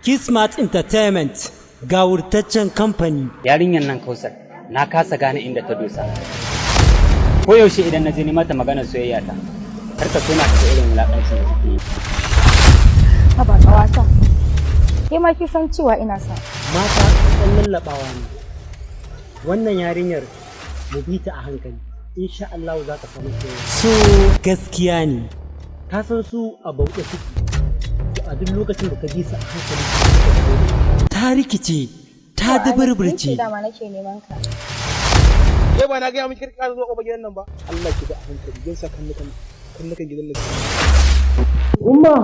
Kismat Entertainment, gawurtaccen kamfani. Yarinyar nan Kausar, na kasa gane inda ta dosa. Ko yaushe idan na je ni mata maganar soyayya ta, kar ka tona ta irin wulakancin da take yi. Haba ƙawata. Ke ma kin san cewa ina son. Mata ɗan lallaɓawa ne. Wannan yarinyar mu bi ta a hankali. Insha Allah za ta samu soyayya. So gaskiya ne. Ka san su a bauɗe suke. To a duk lokacin da ka bi su a hankali, ta rikice, ta duburburce. Dama nake neman ka. Ke, ba na gaya miki kar ka zo ƙofar gidan nan ba? Allah, ki ga a hankali, zan sa kannukan gidan nan. Umma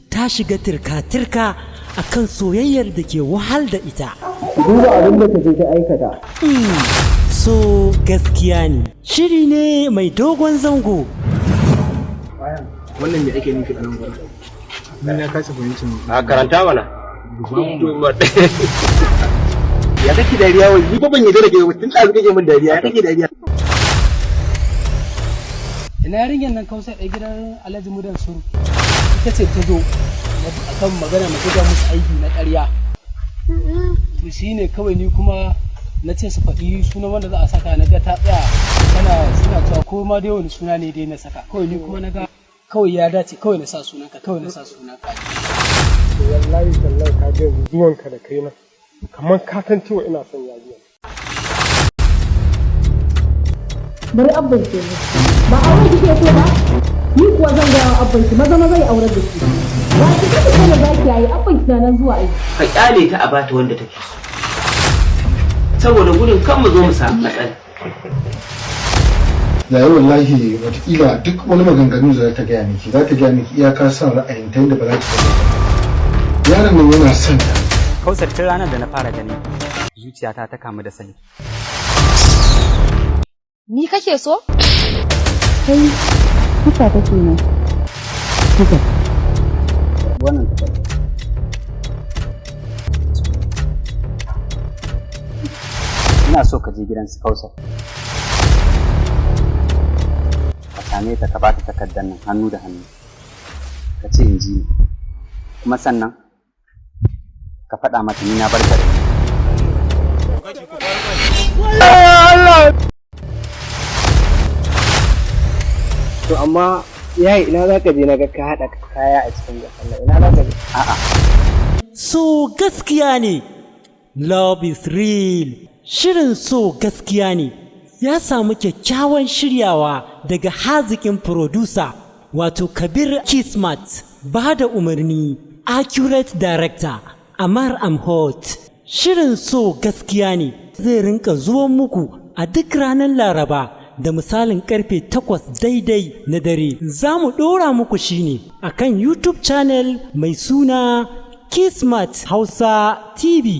ta shiga tirka-tirka a kan soyayyar da ke wahal da ita. Duba abin da ta je ta aikata. So gaskiya ne. Shiri ne mai dogon zango. Wannan me ake nufi a nan gurin? Ni na kasa fahimtar. A karanta mana. Ya kake dariya wai? Ni fa ban yarda da ke ba, tun ɗazu kake min dariya. Ya kake dariya? Ina yarinyar nan Kausar ɗaya gidan Alhaji Mudan Suru? Ita ce ta zo akan magana na buga musu aiki na ƙarya. To shine kawai ni kuma na ce su faɗi sunan wanda za a saka. Na ga ta tsaya tana suna cewa ko ma dai wani suna ne dai na saka. Kawai ni kuma na ga kawai ya dace kawai na sa sunanka, kawai na sa sunanka. Wallahi tallahi, ka ga yanzu zuwanka da kai nan kamar ka san cewa ina son yarinya. Bari abban ke ne ba aure kike so ba, ni kuwa zan gaya wa abban ki maza maza ya aurar da ki. Ba ki kike so da zaki yayi abban ki na nan zuwa aiki. Ka kyale ta, a bata wanda take so, saboda gudun kan mu zo mu samu matsala. Yayi, wallahi watakila duk wani maganganu da za ta gaya miki, za ta gaya miki iyaka son ra'ayin ta yadda ba za ki fahimta ba. Yaron nan yana son ta. Kausar, tun ranar da na fara ganin zuciyata ta kamu da sani. Ni kake so? Kai kisa kake ne? Kisa. Wannan takarda. Ina so ka je gidan su Kausar. Ka same ta, ka ba ta takardar nan hannu da hannu. Ka ce in ji ni. Kuma sannan ka faɗa mata ni na bar garin. To amma yayi, ina za ka je? Na ga ka haɗa kaya a cikin jakan nan. Ina za ka je? A'a. So gaskiya ne. Love is real. Shirin So gaskiya ne. Ya samu kyakkyawan shiryawa daga haziƙin producer, wato Kabir Kismat, ba da umarni Accurate Director Amar Amhot. Shirin So gaskiya ne zai rinka zuwan muku a duk ranar Laraba da misalin karfe 8 daidai na dare. Za mu ɗora muku shine a kan YouTube channel mai suna Kismat Hausa TV.